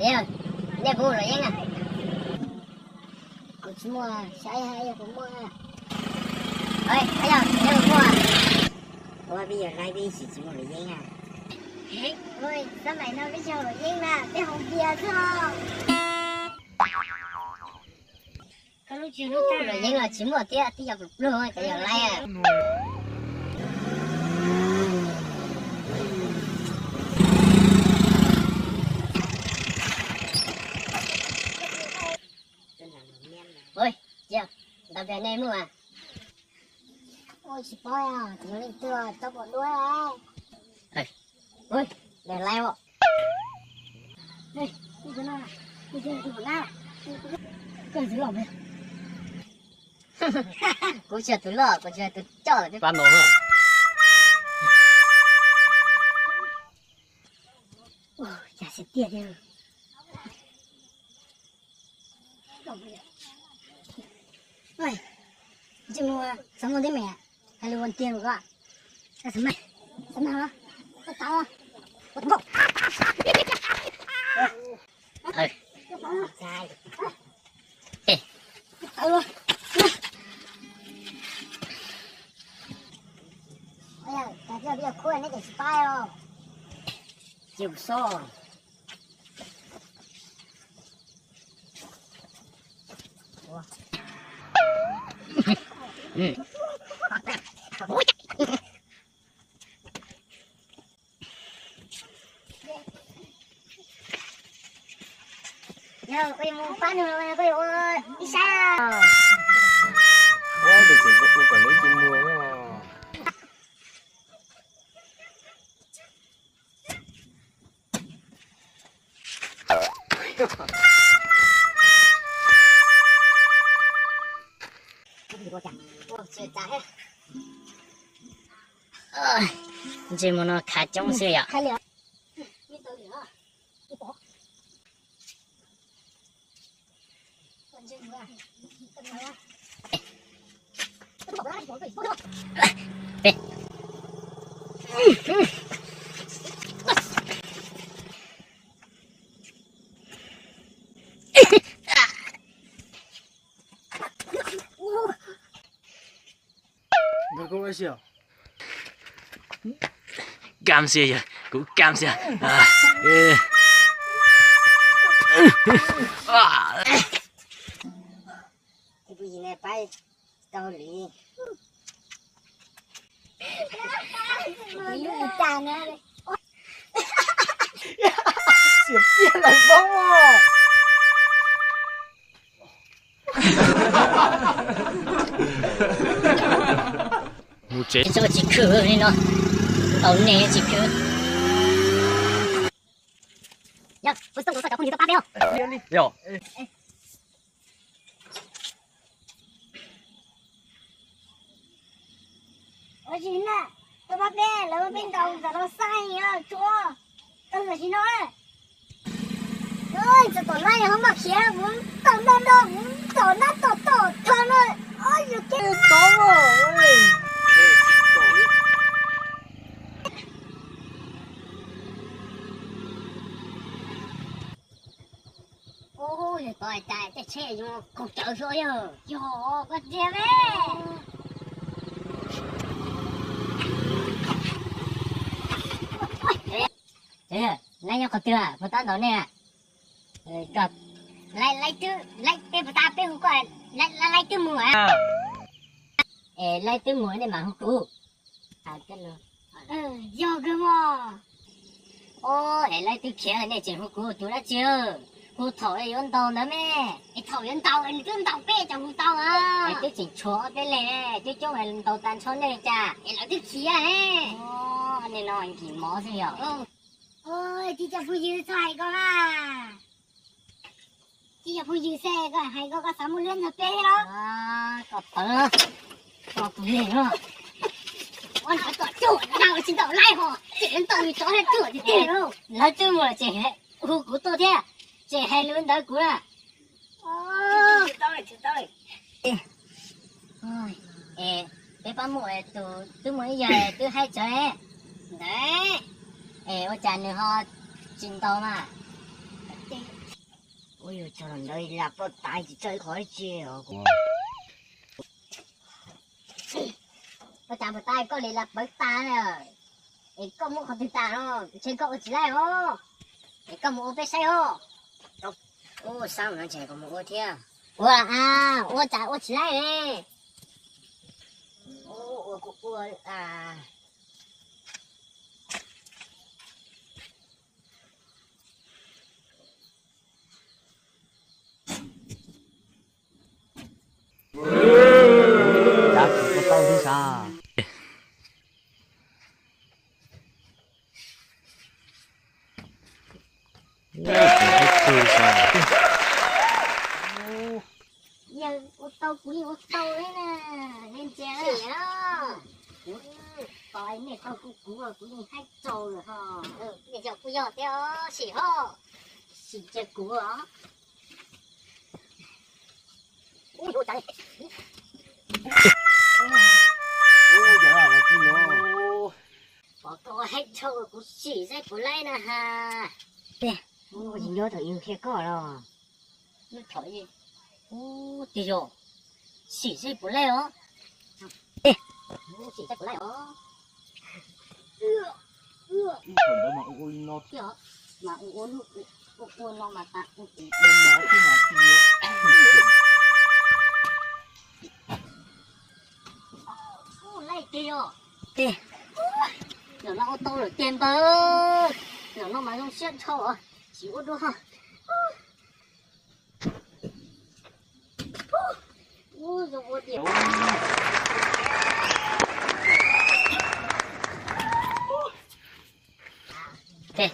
Yog, nej puas muaj luam yeeb a? Kuv tsis muaj, xyov yog kuv muaj. Yog, nej puas muaj? Ua peb yog laib peb ib tsis tsis muaj luam yeeb a. Xab maim no peb tsis haus luam yeeb na, peb haus npias xwb os. Koj lub tsis lub tag luam yeeb los tsis muaj thiab, twb yog pluag pluag cov yog laib. Ua, ntawd nej muaj a? Ua tsis paub, tsis muaj leej twg tau pom duab. Ua, nej laib os. Kuv tsis yog tus loj, kuv tsis yog tus coj. Pab no. Ua, cas xwb tiag tiag. Ej, tsis mus xav muaj teeb meem, hais lus ua tiag rau koj. Xav mas, xav mas, koj tau. Ej, cas tij peb yog khub nej ces tsis pab os. Ces kuv sob. Yog koj yuav mus pab nws, koj yuav ua ib sab. Ua tus tseem ua kom lawv cia muag. Ntsej muag no khav coob xwb yom. Kam xiab yog kuv kam xiab. Xiam piaj lawm poob os. Mus tsev. Tsis khwv li no, tau nej tsis khwv. Yog, kuv xav kom cov phooj ywg tuaj pab peb os. Yog. Ua tsis na, tuaj pab peb, lawv muab peb ntaus txog los xaij tsuav, tau tam sim no. Txog tom laj ho maj khiav, kuv ntaus ntaus ntaus, kuv ntaus nab tom tom tho no, ob yus kev tov. Ua, yog tod cas tej tsheb yuav kaug cawv xwb yog. Yog koj tiag me. Laib nyob qhov twg, puas tab ntaus nej? Laib, laib twb, laib peb puas tab peb hu koj, laib twb mus. Es laib twb mus nej mam hu kuv. Yog kawg mog. Os, es laib twb khiav nej tseem hu kuv tus dab tsi? Hu thaum yuav ntaus ntawd me. Es thaum yuav ntaus es nws twb ntaus peb cov hu tau. Es twb tseem tshuav ob peb leeg, twb coob es ntaus tas ntsho nej cas es lawv twb khiav. Os, nej no nkim mov xwb yog. Tsis cov phooj ywg txhob hais koj mas. Tsis cov phooj ywg xwb koj hais koj, koj xav muaj lub ntsog peb los? Koj tawv, koj tus neeg no. Ua, lawv tom cuag dab tsi ntaus laib ho, tseem ntaus yus tsov thiab cuag tiag tiag. Lawv twb mus lawm tseem hu kuv tuaj thiab, tseem hais lus ntawd kuv na. Es peb pab muaj tus twb muaj ib yawg twb haib tsawv ntawd, es ua cas nws ho tsis ntaus mas? Ua yus txog los ntawd lam pawv tas tsis txawj qhov dab tsi os. Ua cas puas tas koj li lam pawv tas na? Es koj muab qhov twg tas no? Ntshe koj ua tsis laij os. Es koj mus ua peb saib os. Ua xab no ntshe koj mus ua thiab. Ua a, ua cas ua tsis laij ne? Ua kuv ua a. Cas kuv ua tau li sas. Yawg ua tau kuv yeej ua tau li na. Nej ntsia, kuv tos nej tau kuv, kuv yeej haib txaus lawm ho. Nej yog kuj yog thiab os, sim ho, sim cia kuv os. Pom koj haib dhau kuv sim saib puas laib na ha. Tsis nyob thaum yus qhia koj los. Ub, tiag yog, sim saib puas laib os. Sim saib puas laib os. Mas ua ua no mas tas. Ub, laib tiag yog. Tes, nyuam no ua tau lawm tiag npawg. Nyuam no mas zoo siab dhau os. Tsis ua dua. Ub, zoo ua tiag. Tes,